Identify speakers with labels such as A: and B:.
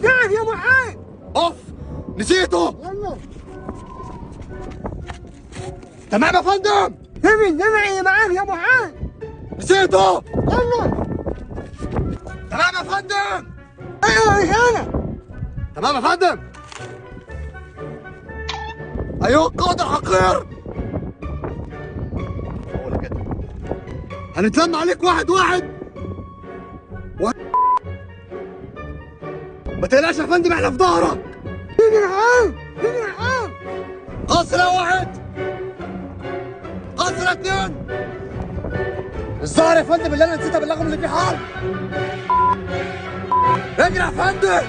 A: بتاعك يا معاذ.
B: اوف نسيته.
A: يلا.
B: تمام يا فندم.
A: فين الدرع اللي معاك يا معاذ؟
B: نسيته.
A: يلا.
B: تمام يا فندم.
A: ايوه مش انا.
B: تمام يا فندم. ايوه القائد الحقير. هو كده هنتلم عليك واحد واحد. ما تقلقش يا فندم احنا في ظهرك.
A: فين الحرب؟ فين الحرب؟
B: قصرة واحد، قصرة اتنين. الظاهر يا فندم اللي انا نسيت ابلغهم اللي في حرب. اجري يا فندم.